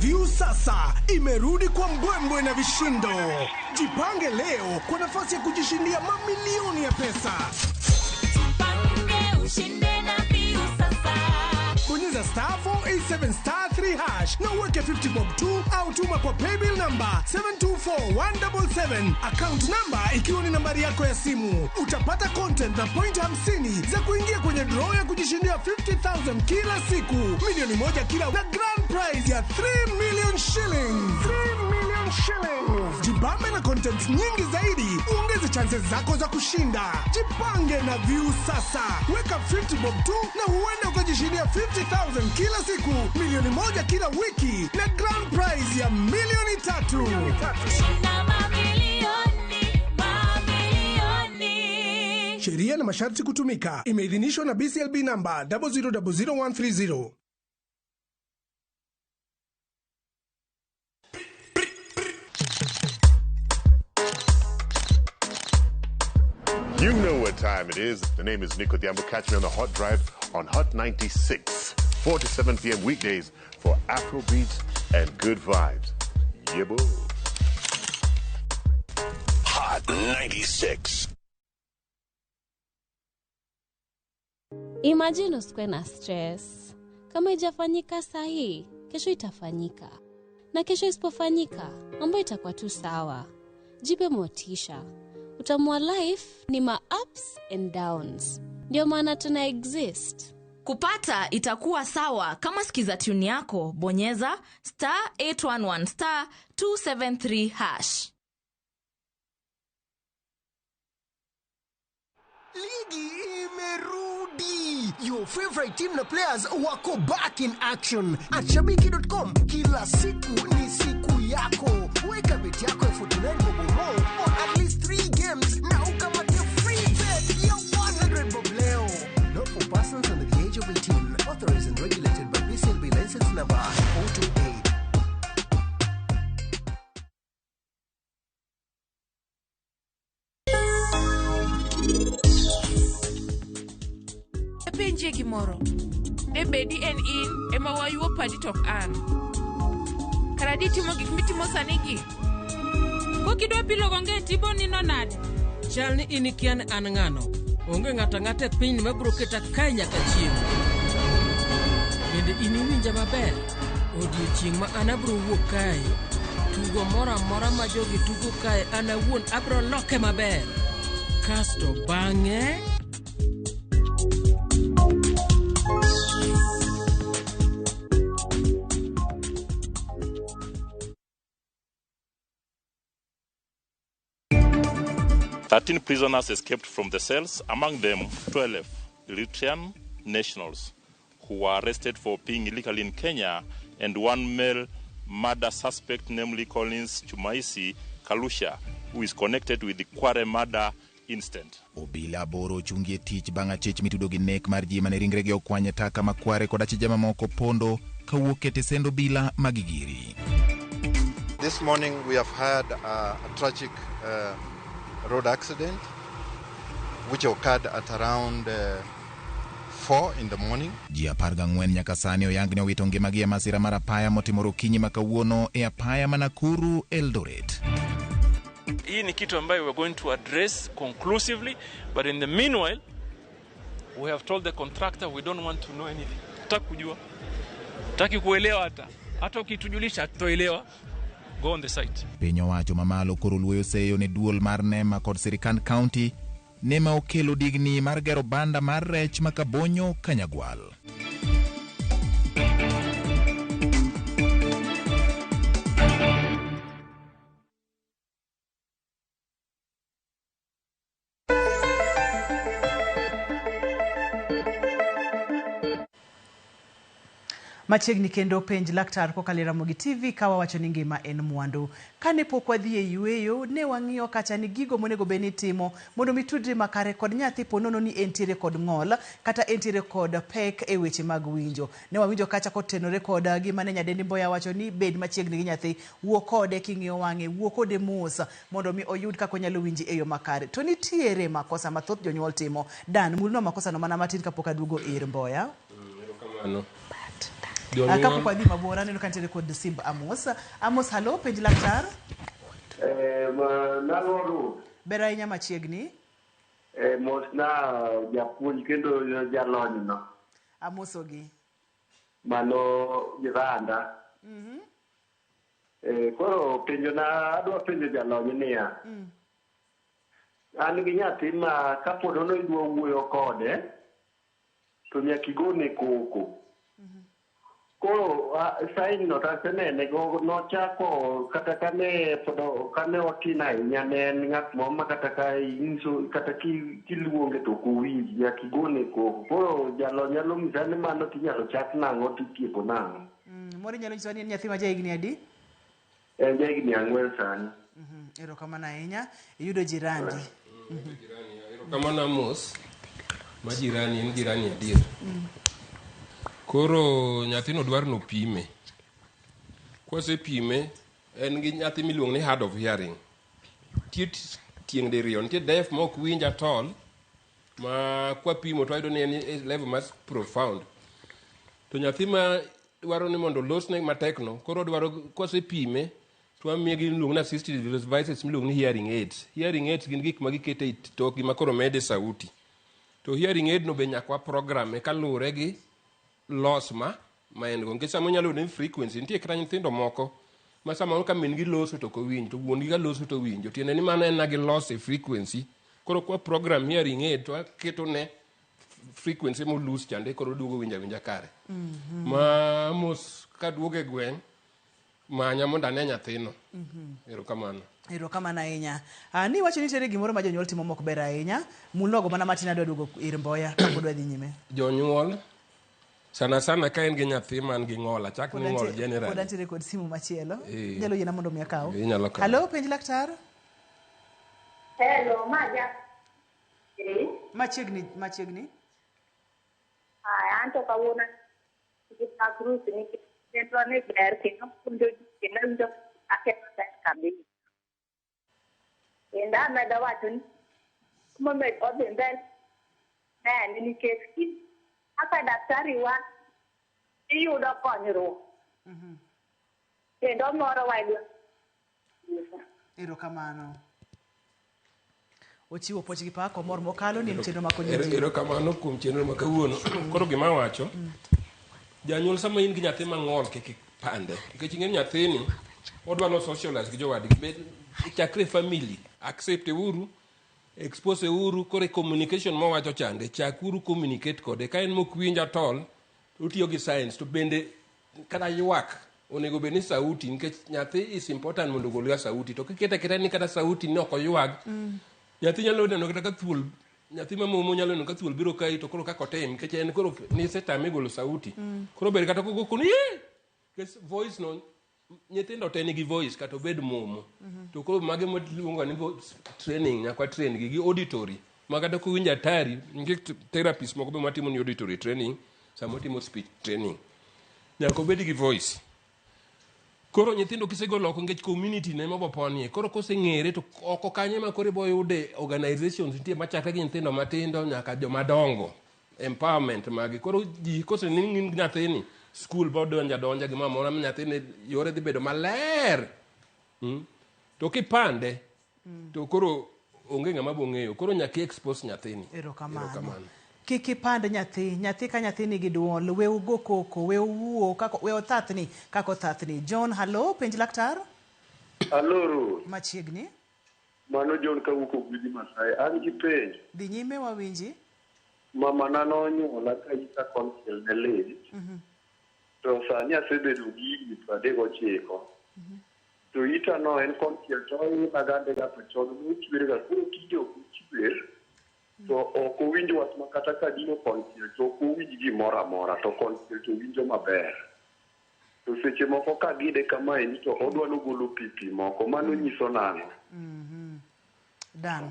Viusasa imerudi kwa mbwembwe na vishindo. Jipange leo kwa nafasi ya kujishindia mamilioni ya pesa. Ushinde na Viusasa. Bonyeza star 487 star 3 hash na uweke 50 bob tu au tuma kwa paybill number 724177, account number ikiwa ni nambari yako ya simu. Utapata content na point 50 za kuingia kwenye draw ya kujishindia 50,000 kila siku, milioni 1 kila na grand prize ya 3 million shillings. 3 million shillings. Jibambe na content nyingi zaidi, uongeze chances zako za kushinda. Jipange na Viusasa, weka 50 bob tu na huenda ukajishindia 50,000 kila siku, milioni 1 kila wiki na grand prize ya milioni 3. Shinda mamilioni, mamilioni. Sheria na masharti kutumika. Imeidhinishwa na BCLB namba 0000130. You know what time it is. The name is Nico Diambo. Catch me on the Hot Drive on Hot 96, 4 to 7 p.m. weekdays for Afro beats and good vibes. Yebo. Hot 96. Imagine usikuwe na stress. Kama ijafanyika sahii, kesho itafanyika, na kesho isipofanyika, mambo itakuwa tu sawa. Jipe motisha. Utamu wa life ni ma ups and downs, ndio maana tuna exist. Kupata itakuwa sawa kama skiza tune yako, bonyeza star 811 star 273 hash. Ligi imerudi. Your favorite team na players wako back in action. At shabiki.com kila siku ni siku yako. Weka bet yako ya 49 bob or more on at least 3 games na ukamate free bet ya 100 bob leo. Not for persons under the age of 18. Authorized and regulated by BCLB license number 028. Apenjie gimoro. Debedi en in ema wayuo padi to ok an. Kara ditimo gik mitimo sani gi? Kokidwa pilo gonge e tiponi no nade? Chal ni in ikia ni an ng'ano. Onge ng'ato ang'ata e pinyni mabiro keta kae nyaka chieng'. Bende in iwinja maber? Odiochieng' ma an abiro wuok kae, tugo moro amora ma jogi tugo kae an awuon abiro loke maber. Kasto bang'e... 13 prisoners escaped from the cells, among them 12 Eritrean nationals who were arrested for being illegally in Kenya, and one male murder suspect, namely Collins Chumaisi Kalusha, who is connected with the Kware murder incident. Obila 8 ochungi e tich bang' achich mitudo gi nek mar ji mane ringregi okwany e taka ma Kware kod achije mamoko pondo kawuok e tesend obila ma Gigiri. This morning we have had a tragic road accident which occurred at around 4 in the morning. Ji 14 nyaka sani oyang ni owito ngimagi e masira mar apaya motimore okinyi ma kawuono e apaya ma Nakuru Eldoret. Hii ni kitu ambayo we are going to address conclusively, but in the meanwhile we have told the contractor we don't want to know anything. Hatutaki kujua, hatutaki kuelewa, hata ukitujulisha hatutoelewa. Go on the site. Piny owacho mamalo koro luoyo seyo ne duol mar NEMA kod sirikand county NEMA okelo digni mar gero banda mar rech ma Kabonyo Kanyagwal. Machiegni kendo penj laktar kokalo e Ramogi TV ka wawacho ni ngima en mwandu. Kane pok wadhi e yueyo, ne wang'iyo kacha ni gigo monego bed ni itimo mondo mi tudri makare kod nyathi ponono ni entiere kod ng'ol kata entiere kod pek e weche mag winjo. Ne wawinjo kacha kotenore kod gima ne nyadendi Mboya wacho ni bed machiegni gi nyathi, wuo kode king'iyo wang'e, wuo kode mos mondo mi oyud kaka onyalo winji e yo makare. To nitiere makosa mathoth jonyuol timo. Dan, mulnwa makosa no mana matin kapok aduogo ir Mboya. Erokamano. Jonyuol- Kapok wadhi mabor, aneno ka nitiere kod simb Amos. Amos, halo, penj laktar. Nang'o Ruth? Ber ahinya machiegni. Mosna japuonj kendo jalony no. Amosogi. Mano jiranda. Koro penjo na adwa penjo jalony niya. An gi nyathi ma kapo nono idwa wuoyo kode to nyaka igone koko. Koro sign no to asenene go nochako kata kane pod kane otin ahinya ne en ng'at moro ma kata ka inyiso kata kiluonge to ok owinji nyaka igone koko. Koro jalony nyalo nyisa ni mano tinyalo chak nang'o titieko nang'o. Moro inyalo nyisowa ni en nyathi ma jahigni adi? En jahigni 4 sani. Erokamano ahinya. Iyudo jirandi. Erokamano Amos, ma jirani en jirani adier. Koro nyathino dwaro nopime. Kwasepime, en gi nyathi miluongo ni hard of hearing. Nitie tieng' diriyo, nitie deaf ma ok winj at all, ma kwapimo to wayudo ni en e level mas profound. To nyathi ma dwaro ni mondo olosne matek no, koro dwaro kwasepime to wamiye gimiluongo ni assistive devices miluongo ni hearing aids. Hearing aids gin gik ma giketo e tokgi ma koro mede sauti. To hearing aid no be nyaka wa program kaluwore gi loss ma en go. Nikech sama inyalo yudo ni frequency, nitie kata nyithindo moko ma samoro ka min gi loso to ok owinj, to wuon gi ka loso to owinjo. Tiende ni mano en na gi loss e frequency. Koro kwa program hearing aid to waketo ne frequency molose chande koro oduogo winjo awinja kare. Ma mos kaduogo e gweng' manya mondo ane nyathino. Erokamano. Erokamano ahinya. Ni wacho ni nitiere gimoro ma jonyuol timo mok ber ahinya. Mulnogo mana matin adwa duogo ir Mboya kapod wadhi nyime. Jonyuol sana sana ka en gi nyathi man gi ng'ol, achak ni ng'ol Pod generally. antiere kod simu machielo. Eh. Inyalo yiena mondo mi akaw. Inyalo kawo. Halo, penj laktar. Hello, ma ja. Machiegni, machiegni. Aya, an to kawuono gi pak Ruth nikech chenro ni ber kendo puonjo ji kendo awinjo ake maber kabisa. Kendo amedo wacho ni momed odhi mbele nene nikech kaka daktari wa iyudo konyruok. Kendo morowa e gweng'. Erokamano. Ochiwo puoch gi pak omor mokalo ni en chenro makonyo ji. Erokamano kuom chenro ma kawuono. Koro gima awacho, janyuol sama in gi nyathi mang'ol kik ipande. Nikech ing'e ni nyathini odwa no socialize gi jowadgi. Bed chakre e family, accept uru, expose uru, koro e communication mowacho chande, chak uru communicate kode. Ka en mok winj at all, otiyo gi signs to bende kata ywak onego bed ni sauti nikech nyathi is important mondo ogol ga sauti to kikete aketa ni kata sauti ni ok oywag nyathi nyalo neno kata ka thuol nyathi ma momo nyalo neno ka thuol biro kai to koro kaka otim nikech en koro nisetame golo sauti koro ber kata kogo koni "Yee!" nikech voice no nyithindo te nigi voice kata obed momo to koro mage maluongo ni voice training nyaka train gi gi auditory ma kata kowinjo atari nikech therapist moko be matimo ni auditory training sama otimo speech training nyaka obed gi voice koro nyithindo kisegolo oko nikech community ne moboponie koro koseng'ere to oko kanyo ema koro ibo yude organizations nitie machakre gi nyithindo matindo nyaka jomadongo empowerment magi koro ji kosening'in nyathini school bo donja donja gimoro amora ma nyathini yore dhi bedo maler To kipande to koro onge ng'ama bo ng'eyo koro nyaka i expose nyathini. Erokamano. Erokamano. Kik ipand nyathi, nyathi ka nyathi nigi duol, we ugo koko, we uwuo, kako, we othathni kaka othathni. John, hallo, penj laktar. Hallo Ruth. Machiegni. Mano John kawuok Ogwiji Masai. An gi penjo. Dhi nyime wawinji. Mama na nonyuola ka ita konchiel ne lit. To sani asebedo gi higni 39. To ita no en konchiel to oila gande ga to chon nochwer ga koro tinde ok ochwer. To ok owinj wach ma kata ka dino konchiel to ok owinj gimoro amora to konchiel to winjo maber. To seche moko ka gide kamaendi to odwa nogolo pi pi moko mano nyiso nang'o? Dan,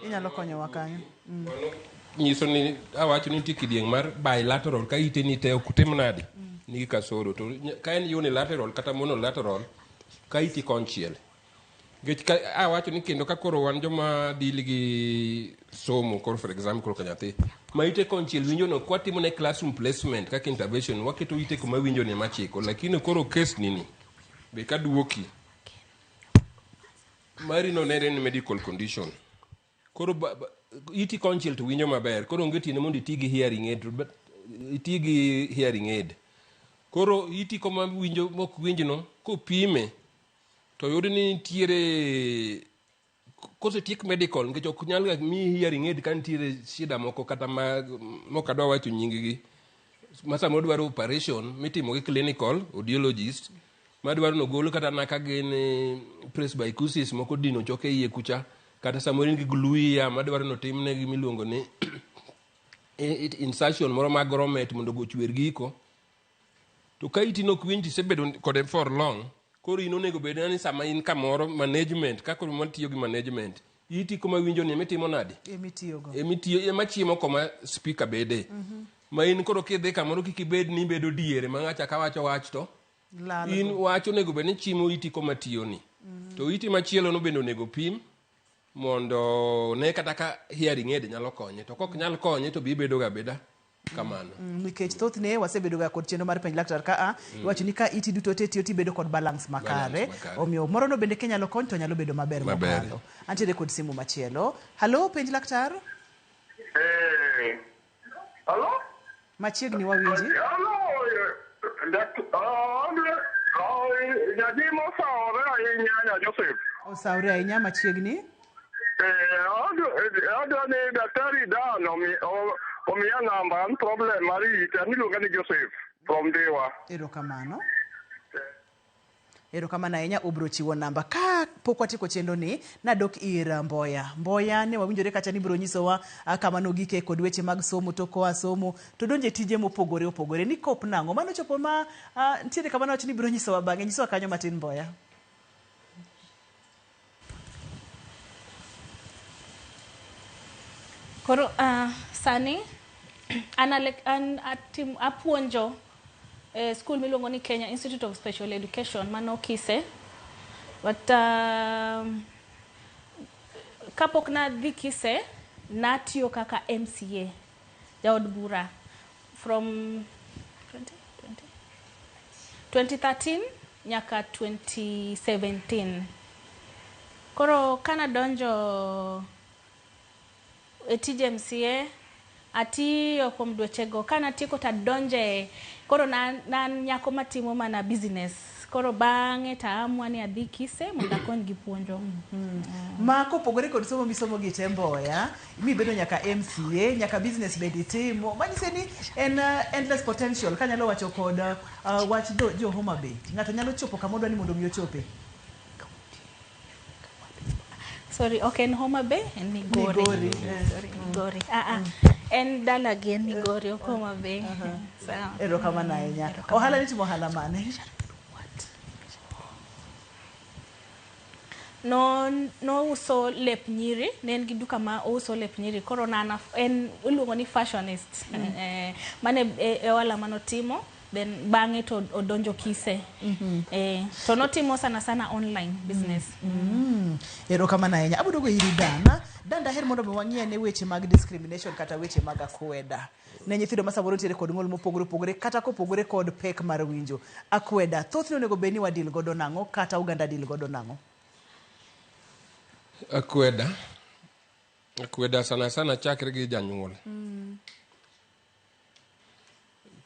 inyalo konyowa kanyo. Nyiso ni awacho ni nitie kidieng' mar bilateral ka ite ni te ok tim nade nigi kasoro to ka en unilateral kata monolateral ka iti konchiel nikech ka awacho ni kendo ka koro wan joma deal gi somo koro for example ka nyathi Ma ite konchiel winjo no kwatimo ne classroom placement kaka intervention waketo ite kuma winjo ni machiko lakini koro case ni ni be kaduoki mari no nere ni medical condition koro ba, ba, iti konchiel to winjo maber koro onge tiende mondo iti gi hearing aid but iti gi hearing aid koro iti koma winjo mok winjno kopime to yud ni nitiere kosetiek medical nikech ok nyal ga miyi hearing aid ka nitiere shida moko kata ma mok adwa wacho nying gi ma samoro dwaro operation mitimo gi clinical audiologist madwaro nogol kata na ka gin eh, presbycusis moko dino choke iye kucha kata samoro in gi glue ear madwaro notimne gimiluongo ni insertion moro mag gromet mondo go chwer giko to ka iti nok winj tisebedo kode for long koro in onego bed ni sama in kamoro management kaka matiyo gi management iti kuma winjo ni emitimo nade Emitiyogo. emitiyo ema chiemo koma speaker bede ma in koro kidhi kamoro kik ibed ni ibedo diere ma ng'acha ka wacho wach to Lal in go. wach onego bed ni chimo iti koma tiyoni to iti machielo no bende onego pim mondo ne kata ka hearing aid nyalo konye to kok nyal konye to bi bedo ga abeda kamano Nikech thothne wasebedo ga kod chenro mar penj laktar ka a iwacho ni ka iti duto te tiyo tibedo kod balance makare Balance makare. omiyo moro no bende kinyalo kony to nyalo bedo maber Maber. mokalo antiere kod simu machielo halo penj laktar Eh, Hello? machiegni wawinji Hello, nyathi mosawore ahinya nya Joseph. osawre ahinya machiegni Eh, adwa ni daktari Dan omiya namba an problem mar ita an iluonga ni Joseph from Dhiwa. erokamano erokamano ahinya obro chiwo namba ka pok watieko chenro ni nadok ir mboya mboya ne wawinjore kacha ni biro nyisowa ah, kama nogike kod weche mag somo to koa somo to donje tije mopogore opogore ni kop nang'o mano chopo ma ah, nitiere kama nawacho ni biro nyisowa bang'e nyisowa kanyo matin mboya Koro sani an, an atim, apuonjo e skul miluongo ni Kenya Institute of Special Education mano Kise. But kapok nadhi Kise, natiyo kaka MCA, jaod bura from 20, 20, 2013 nyaka 2017. Koro kanadonjo e tij MCA atiyo kuom dwechego kanatieko tadonje koro na, na an nyako matimo mana business koro bang'e taamua ni adhi Kise mondo akony gi puonjo ma kopogore kod somo misomo gi te mboya mibedo nyaka MCA nyaka business bende itimo manyise ni en endless potential kanyalo wacho kod wach jo Homa Bay ng'ato nyalo chopo kama odwa ni mondo mi ochope Sorry, ok en Homa Bay, en Migori. Migori, eh. Sorry, Migori. Ah, ah. En dalagi en Migori, ok Homa Bay. Sawa. Erokamano ahinya. Ohala nitimo ohala mane? No nouso lep nyiri, ne en gi duka ma ouso lep nyiri. Koro na en iluongo ni fashionist. Eh, mano e ohala manotimo. Then bang'e to odonjo Kise. To notimo sana sana online business. Erokamano ahinya. Abiro duogo iri Dan. Dan daher mondo mi wang'i ane weche mag discrimination kata weche mag akweda. Ne nyithindo ma samoro nitiere kod ng'ol mopogore opogore kata kopogore kod pek mar winjo. Akweda, thothne onego bed ni wadil godo nang'o kata oganda deal godo nang'o? Akweda. Akweda sana sana chakre gi janyuol.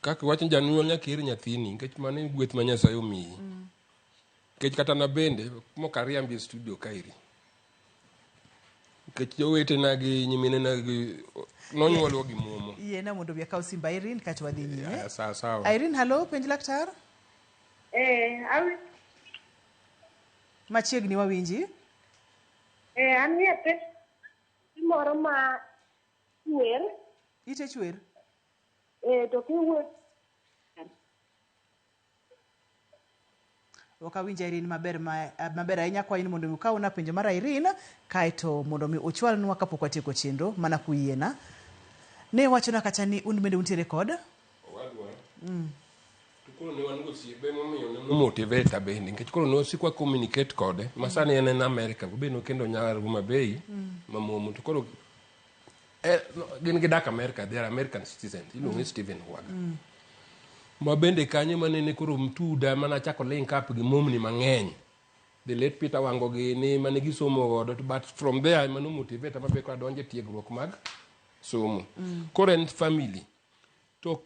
Kaka iwacho ni janyuol nyaka ir nyathini nikech mano e gweth ma Nyasaye omiyi. Nikech kata na bende mok ariambi e studio kaeri. Nikech jowetena gi nyiminena gi nonyuolwa gi momo. Yiena mondo mi akaw simba Irene kaeto wadhi nyime. Aya, sawa sawa. Irene, hello, penj laktar. Machiegni wawinji. An gi nyathi moro ma chwer. Ite chwer? To kiwuok Ok awinj Irene maber maber ahinya kwayi ni mondo mi ukawna penjo mar Irene kaeto mondo mi uchwalnwa kapok watieko chenro mana kuyiena. Ne wachona kacha ni un bende untiere kod Owadwa. To koro ne wan gosiepe momiyo ne motivate bende nikech koro ne wasiko wa communicate kode ma sani en en America be nokendo nyar Homa Bay ma momo to koro No, gin gidak America, they are American citizens. Iluongo ni Stephen Waga. Ma bende kanyo manene koro mtuda mana chako link up gi momni mang'eny. The late Peter Wango gini mane gisomo godo, but from there mano motivate mabe koro adonje tiegruok mag somo. Koro en family. To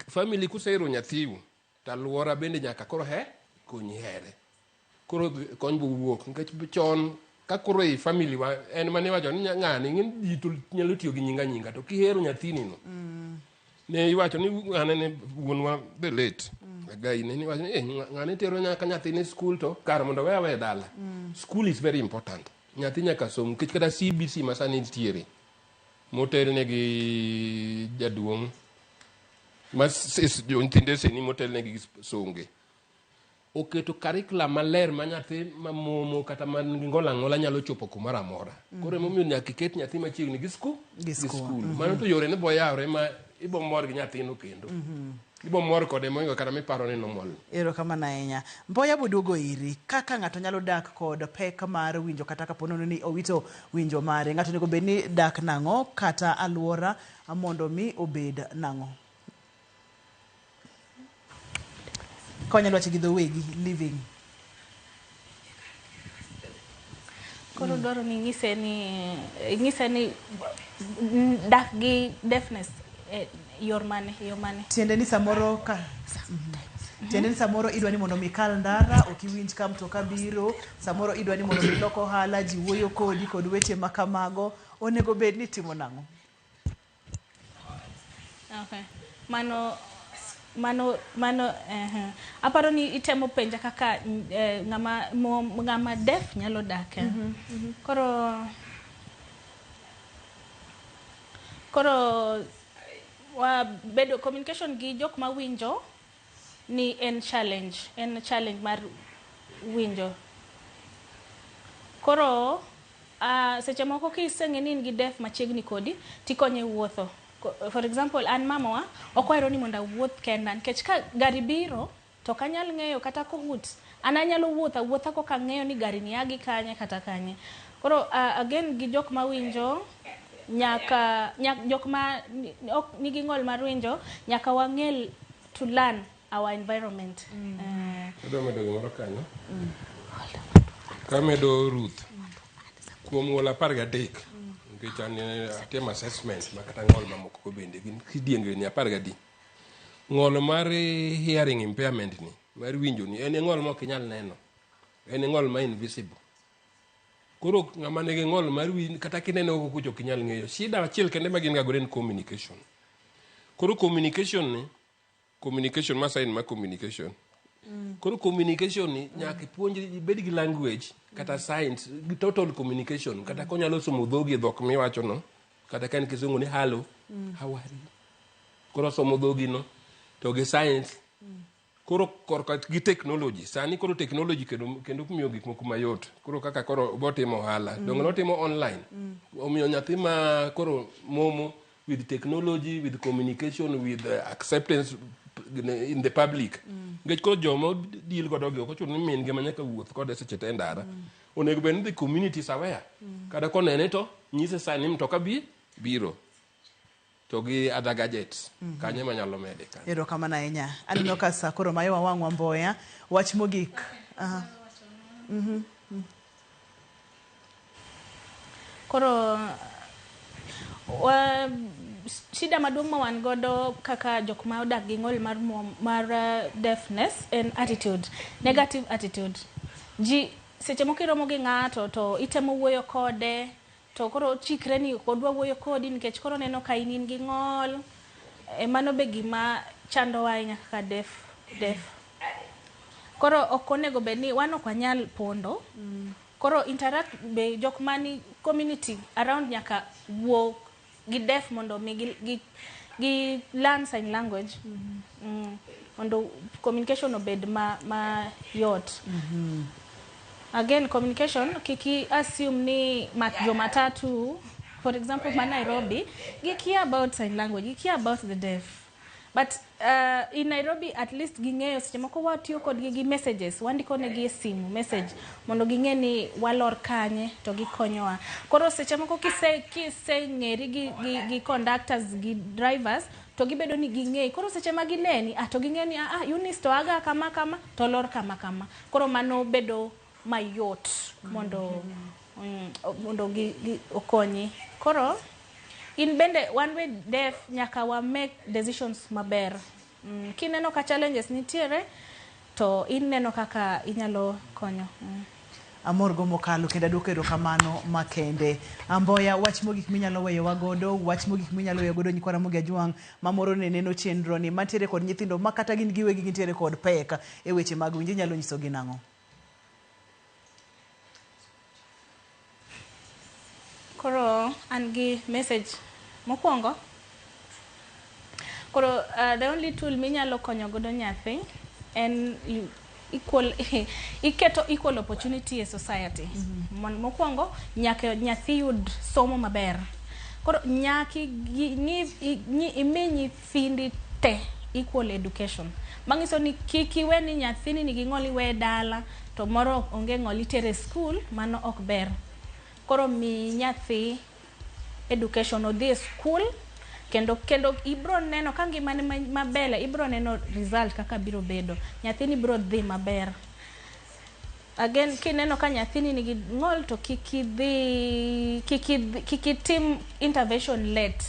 family kusero nyathiu, to alwora bende nyaka koro he konyi here. Koro kony bo wuok nikech chon ka koro ei family wa en mane iwacho ni ng'ani ing'e ni ji to nyalo tiyo gi nying anyinga to kihero nyathini no ne iwacho ni ng'ane ne wuonwa the late Agai ne iwacho ni eh, ng'ane tero nyaka nyathine e school to kar mondo we awe dala. School is very important, nyathi nyaka som nikech kata CBC ma sani nitiere motelne gi jaduong' ma nyithinde seni motelne gi songe oketo curriculum maler ma nyathi ma momo kata man gi ng'ol ang'ola nyalo chopo kumoro amora. Koro emomiyo nyaka iket nyathi machiegni gi skul. Gi gi skul. Skul. Mano to yore ne bo yawre ma ibo mor gi nyathino kendo. Ibo mor kode moingo kata miparo ni nomol. Erokamano ahinya. Mboya boduogo iri, kaka ng'ato nyalo dak kod pek mar winjo kata kapo nono ni owito winjo mare. Ng'ato onego bed ni dak nang'o kata alwora mondo mi obed nang'o? Ka wanyalo wacho gi dho wegi, living. Koro dwaro ni ing'ise ni dak gi deafness e yor mane, yo mane? Tiende ni samoro idwa ni mondo mi ikal ndara, ok iwinj ka mtoka biro, samoro idwa ni mondo mi ilok ohala, ji wuoyo kodi kod weche ma kamago, onego bed ni itimo nang'o? Okay. Mano aparo ni itemo penja kaka ng'ama deaf nyalo dak. Koro wa bedo communication gi jok mawinjo ni en challenge mar winjo. Koro seche moko kiseng'e ni in gi deaf machiegni kodi tikonye wuotho. For example, an mamawa ok ohero ni mondo awuoth kenda nikech ka gari biro to ok anyal ng'eyo kata kohut an anyalo wuotho awuotha kok ang'eyo ni gari ni a gi kanye kata kanye. Koro again gi jok mawinjo nyaka jok ma ok nigi ng'ol mar winjo nyaka wang'e to learn our environment. Adwa medo gimoro kanyo. Kamedo Ruth kuom ng'ol 13 nikech an atimo assessment ma kata ng'ol mamoko go bende gin kidienge ni 10 adi. Ng'ol mar hearing impairment ni mar winjo ni en ng'ol ma ok inyal neno. En ng'ol ma invisible. Koro ng'ama nigi ng'ol mar winjo kata kinene oko kucho ok inyal ng'eyo. Shida achiel kende ma gin ga godo en communication. Koro communication ni communication ma sign ma communication. Koro communication ni nyaka ipuonjri ibed gi language kata signs gi total communication kata konyalo somo dhogi e dhok miwacho no kata ka en kisungu ni hello, how are you, koro somo dhogi no to gi signs. Koro korka gi technology sani koro technology kendo miyo gik moko mayot. Koro kaka koro botimo ohala donge notimo online omiyo nyathi ma koro momo with technology, with communication, with acceptance in the public nikech koro joma deal godo gi ok ochuno ni min gi ma nyaka wuoth kode seche te e ndara. Onego bed ni the community is aware kata konene to nyise sani mtoka bi biro to gi other gadgets kanyo ema nyalo mede kanyo. Erokamano ahinya. Aneno ka sa koro mayowa wang'wa mboya. Wach mogik. Aha. Koro wa, shida maduong' ma wan godo kaka jok ma odak gi ng'ol mar deafness en attitude, negative attitude. Ji seche moko iromo gi ng'ato to itemo wuoyo kode to koro ochikre ni ok odwa wuoyo kodi nikech koro oneno ka in gi ng'ol. Mano be gima chandowa ahinya kaka deaf. Koro ok onego bed ni wan ok wanyal pondo. Koro interact be jok mani community around nyaka wuo gi deaf mondo mi gi learn sign language mondo communication obed ma yot. Again, communication kik i assume ni jo matatu, for example ma Nairobi, gi care about sign language, gi care about the deaf. But in Nairobi at least ging'eyo seche moko watiyo kodgi gi messages, wandiko negi e simu message mondo ging'e ni walor kanye to gikonyowa. Koro seche moko kise kiseng'eri gi conductors gi drivers to gibedo ni ging'eyi. Koro seche ma gineni to ging'eyo ni Eunice to aga kama kama to lor kama kama. Koro mano bedo mayot mondo mondo gi okonyi. Koro in bende wan we deaf nyaka wa make decisions maber. Kineno ka challenges nitiere to ineno kaka inyalo konyo. Amor go mokalo kendo aduoko erokamano makende. Amboya, wach mogik minyalo weyowa godo, wach mogik minyalo weyo godo nyikwa Ramogi Ajwang' mamoro ne neno chenro ni mantiere kod nyithindo ma kata gin giwegi gintiere kod pek e weche mag winjo, inyalo nyisogi nang'o? Koro an gi message mokwongo. Koro the only tool minyalo konyo godo nyathi en equal iketo equal opportunity e society. Mokwongo nyaka nyathi yud somo maber. Koro nyaka imi nyithindi te equal education. Manyiso ni kik iwe ni nyathini nigi ng'ol iweye dala to moro onge ng'ol itere school, mano ok ber. Koro mi nyathi education odhi e school kendo ibro neno ka ngimane mabele, ibro neno result kaka biro bedo. Nyathini biro dhi maber. Again, kineno ka nyathini nigi ng'ol to kik itim intervention late.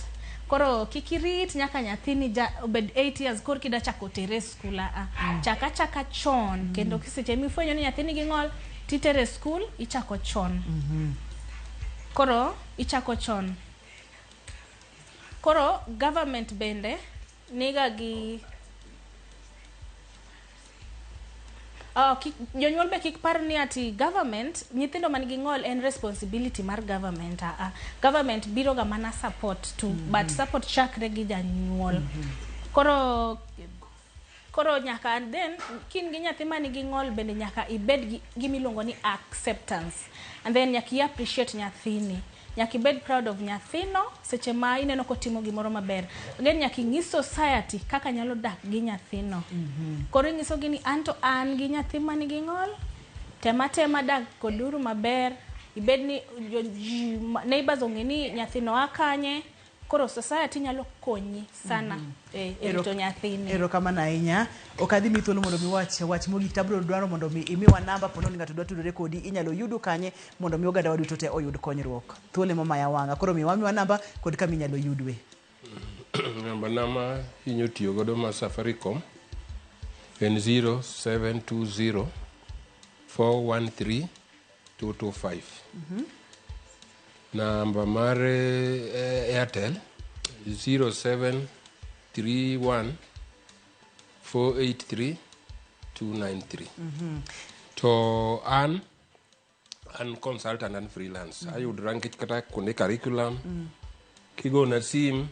Koro kik irit nyaka nyathini obed 8 years koro kida chako tere school. Chaka chaka chon kendo seche mifwenyo ni nyathini nigi ng'ol titere school ichako chon. Koro ichako chon. Koro government bende niga gi jonyuol be kik par ni ati government nyithindo man gi ng'ol en responsibility mar government. Government biro ga mana support to but support chakre gi janyuol. Koro nyaka then kin gi nyathi man gi ng'ol bende nyaka ibed gi gimiluongo ni acceptance, and then nyaka i appreciate nyathini. Nyaka ibed proud of nyathino seche ma ineno kotimo gimoro maber. Again nyaka ing'is society kaka nyalo dak gi nyathino. Koro inyisogi ni anto an gi nyathi man gi ng'ol, tema tema dak koduru maber, ibed ni neighbors ong'e ni nyathino a kanye. Koro society nyalo konyi sana e rito nyathini. Erokamano ahinya. Ok adhi miyi thuolo mondo mi wach wach mogik to abiro dwaro mondo mi imiwa namba pono ni ng'ato dwa tudore kodi inyalo yudu kanye mondo mi oganda wa duto te oyud konyruok. Thuolo ema omaya wang'a. Koro miwa namba kod kama inyalo yudwe. Namba na ma hinyo tiyo godo ma Safaricom en 0720 413 225. Namba mar Airtel 0731 483 293. To an consultant and freelance. Ayudra nikech kata kuonde curriculum, kigona sim,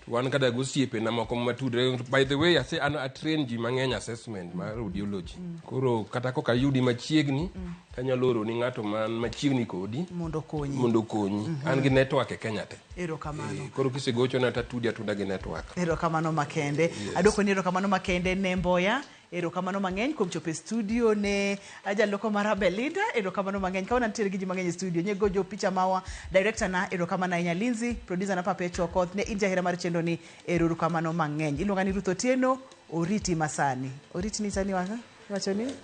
wan kata gosiepena moko matudre. By the way, ase an atrain ji mang'eny assessment mar audiology. Koro kata kok ayudi machiegni, tanyalo oro ni ng'ato man machiegni kodi mondo okonyi. Mondo okonyi. An gi network e Kenya te. Erokamano. Koro kisegochona tatudi atuda gi network. Erokamano makende. Yes. Aduoko ni erokamano makende ne Mboya. Erokamano mang'eny kuom chopo e studio ne jaloko mara Belinda. Erokamano mang'eny. Kawuono antiere gi ji mang'eny e studio. Nyego jo picha mawa, director na erokamano ahinya Lindsay, producer na Perpetua Okoth, ne in jahera mar chenro ni erokamano mang'eny. Iluonga ni Ruth Otieno, oriti masani. Oriti ni sani waka? Iwacho ni?